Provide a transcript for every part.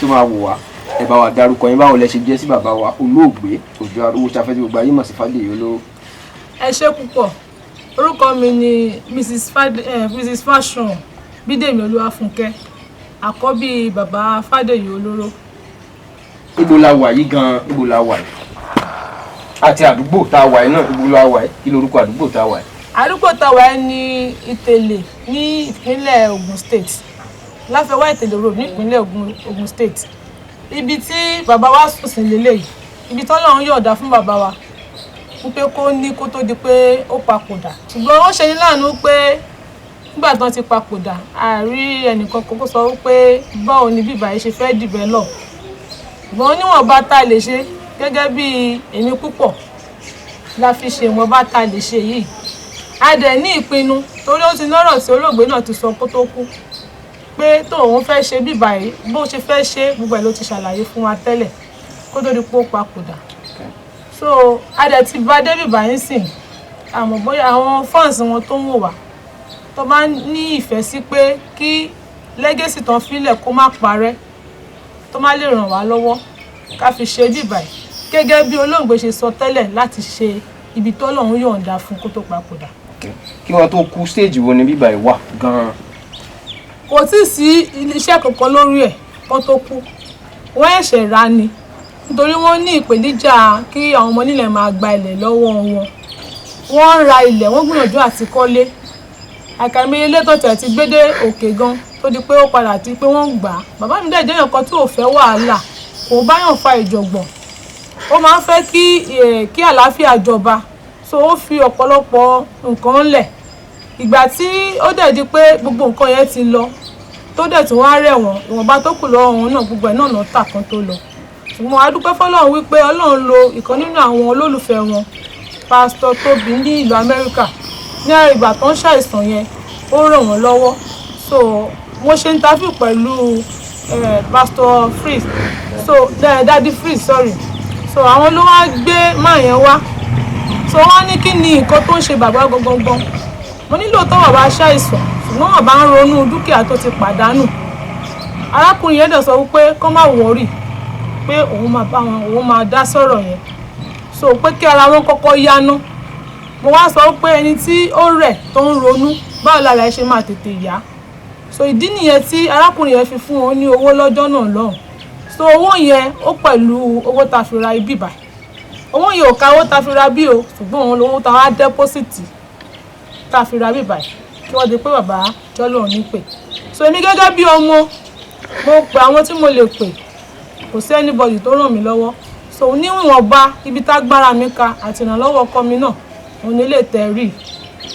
tó máa wò wá, ẹ bá wa dárúkọ yín. Báwo lẹ ṣe jẹ́ sí bàbá wa olóògbé Òjó Arówóṣafẹ́ tí gbogbo ayé mọ̀ sí Fádèyí Olóró? Ẹ ṣé púpọ̀. Orúkọ mi ni Mrs Fashion Bídèmí Olúwafúnkẹ́, àkọ́bí bàbá Fádèyí Olóró. Ibo la wà yìí gan? Ibo la wà yìí àti àdúgbò tá a wà yìí náà, ibo la wà yìí? Kí lorúkọ àdúgbò tá a wà yìí? Àdúgbò táwa ní Ìtẹ̀lé ní ìpínlẹ̀ Ògùn State, Láfẹwá Ìtẹ̀lé Road ní ìpínlẹ̀ Ògùn State. Ibi tí bàbá wa sùn sí lélẹ́yìí, ibi tọ́lọ́run yọ̀ọ̀dá fún bàbá wa wípé kó ní kó tó di pé ó papòdà. Ṣùgbọ́n ó ṣe ní láàánú pé nígbà tán ti papòdà, àárí ẹnìkan kó sọ wípé báwo ni bíbá yìí ṣe fẹ́ develop. Ṣùgbọ́n níwọ̀nba tá a lè ṣe gẹ́gẹ́ bí èmi púpọ̀ la fi ṣe ìwọ̀nba tá a lè ṣe yìí. A dẹ̀ ní ìpinnu, torí ó ti lọ́rọ̀ tí olóògbé náà ti sọ kó tó kú pé tóun fẹ́ ṣe bíbá yìí, bó ṣe fẹ́ ṣe, gbogbo ẹ̀ ló ti ṣàlàyé fún wa tẹ́lẹ̀ kó tó di pé ó papòdà. So a dẹ̀ ti bá dé bíbá yìí sìn. Àmọ́ bóyá àwọn fans wọn tó ń wò wá, tó bá ní ìfẹ́ sí pé kí legacy tán fílẹ̀ kó má parẹ́, tó má lè ràn wá lọ́wọ́ ká fi ṣe bíbá yìí gẹ́gẹ́ bí olóògbé ṣe sọ tẹ́lẹ̀ láti ṣe ibi tọ́lọ́run yọ̀ǹda fún kó tó papòdà. Kí wọ́n tó kú, stage wo ni bíbá yìí wà gan-an? Kò tí ì sí iṣẹ́ kankan lórí ẹ̀ kó tó kú. Wọ́n ẹ̀ṣẹ̀ rà ni, nítorí wọ́n ní ìpèníjà kí àwọn ọmọ nílẹ̀ máa gba ilẹ̀ lọ́wọ́ wọn. Wọ́n ń ra ilẹ̀, wọ́n gbìyànjú àti kọ́lé. Àkàìmọye ilé tó tẹ̀ ti gbé dé òkè gan tó di pé ó padà di pé wọ́n ń gbà á. Bàbá mi dẹ̀ jẹ́ èèyàn kan tí ò fẹ́ wàhálà, kò báyàn fa ìjọ̀gbọ̀n, ó máa ń fẹ́ kí àlàáfíà jọba. So ó fi ọ̀pọ̀lọpọ̀ nǹkan lẹ̀. Ìgbà tí ó dẹ̀ di pé gbogbo nǹkan yẹn ti lọ, tó dẹ̀ tún wá rẹ̀ wọ́n, ìwọ̀nba tó kù lọ́wọ́ wọn náà, gbogbo ẹ̀ náà náà tà kan tó lọ. Ṣùgbọ́n a dúpẹ́ fọ́lọ́run wípé Ọlọ́run lo ìkan nínú àwọn olólùfẹ́ wọn, Pásítọ̀ Tóbi ní ìlú Amẹ́ríkà, ní ìgbà tó ń ṣàìsàn yẹn, ó ràn wọ́n lọ́wọ́. So mo ṣe interview pẹ̀lú Pastor Freeze, so Daddy Freeze, sorry. So àwọn ló wá gbé máa yẹn wá. So wọ́n ní kí ni nǹkan tó ń ṣe bàbá gangan. Mo ní lóòótọ́ bàbá ṣàìsàn, ṣùgbọ́n bàbá ń ronú dúkìá tó ti pàdánù. Arákùnrin yẹn dẹ̀ sọ wípé kó má worry, pé òun máa bá wọn, òun máa dá sọ̀rọ̀ yẹn, so pé kí ara wọn kọ́kọ́ yáná. Mo wá sọ pé ẹni tí ó rẹ̀ tó ń ronú, báwo lára ẹ ṣe máa tètè yá? So ìdí nìyẹn tí arákùnrin yẹn fi fún wọn ní owó lọ́jọ́ náà lọ́hùn. So owó yẹn ó pẹ̀lú owó tá a fi ra ibi báyìí. Owó yẹn ò ká owó tá a fi ra bí o, ṣùgbọ́n òun lówó tá a wá deposit tá a fi ra bí báyìí kí wọ́n di pé bàbá jọ́lọ́ ní pè. So èmi gẹ́gẹ́ bí ọmọ, mo pè àwọn tí mo lè pè, kò sí anybody tó ràn mí lọ́wọ́. So níwọ̀nba ibi tágbára mi ka àti ìrànlọ́wọ́ ọkọ mi náà, òun ní lè tẹ̀ rí.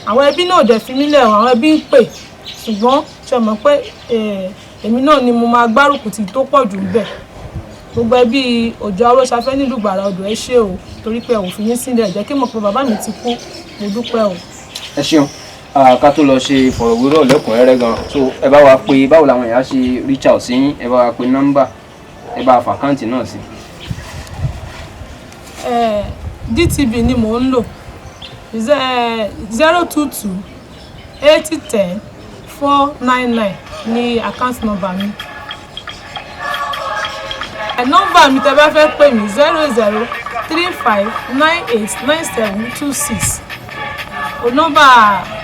Àwọn ẹbí náà ò dẹ̀ fi mí lẹ̀, àwọn ẹbí ń pè, ṣùgbọ́n ṣe mọ̀ pé èmi náà ni mo máa gbárùkù tí tó pọ̀ jù bẹ́ẹ̀. Gbogbo ẹbí Òjó Arówóṣafẹ́ nílùú Ìgbàrà Odò, ẹ ṣé o, torí pé ò fi yín sílẹ̀ jẹ́ kí n mọ̀ pé bàbá mi ti kú. Mo dúpẹ́ o. Ẹ ṣeun. Ká tó lọ ṣe ìfọ̀rọ̀wérọ̀ lẹ́kùnrẹ́rẹ́ gan, so ẹ bá wa pé báwo làwọn èèyàn ṣe reach out sí yín. Ẹ bá wa pé nọ́mbà, ẹ bá wa fà account náà sí. DTB ni mò ń lò, 022 80 10 499 ní account number mi. Nọ́mbà mi tẹ́ bá fẹ́ pè mí, 0035989726 o nọ́mbà.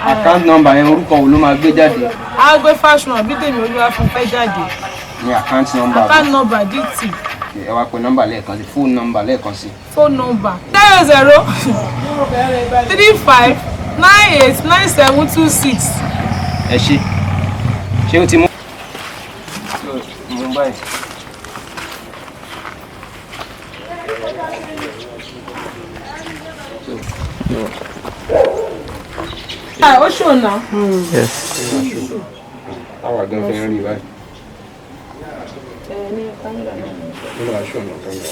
Account number yẹn, orúkọ wo ló máa gbé jáde? Agbe Fashion Abídèmí Olúwafúnkẹ́ jáde. Ní account number? Account number DT. Ẹ wá pe nọ́mbà lẹ́ẹ̀kan sí, phone number lẹ́ẹ̀kan sí. Phone number 0035989726. Ẹ ṣe, ṣé o ti mú. Mú báyìí. Ó ṣòna. Àwa gan fẹ́ rí báyìí. Ó lọ aṣọ ọ̀nà kan lọ.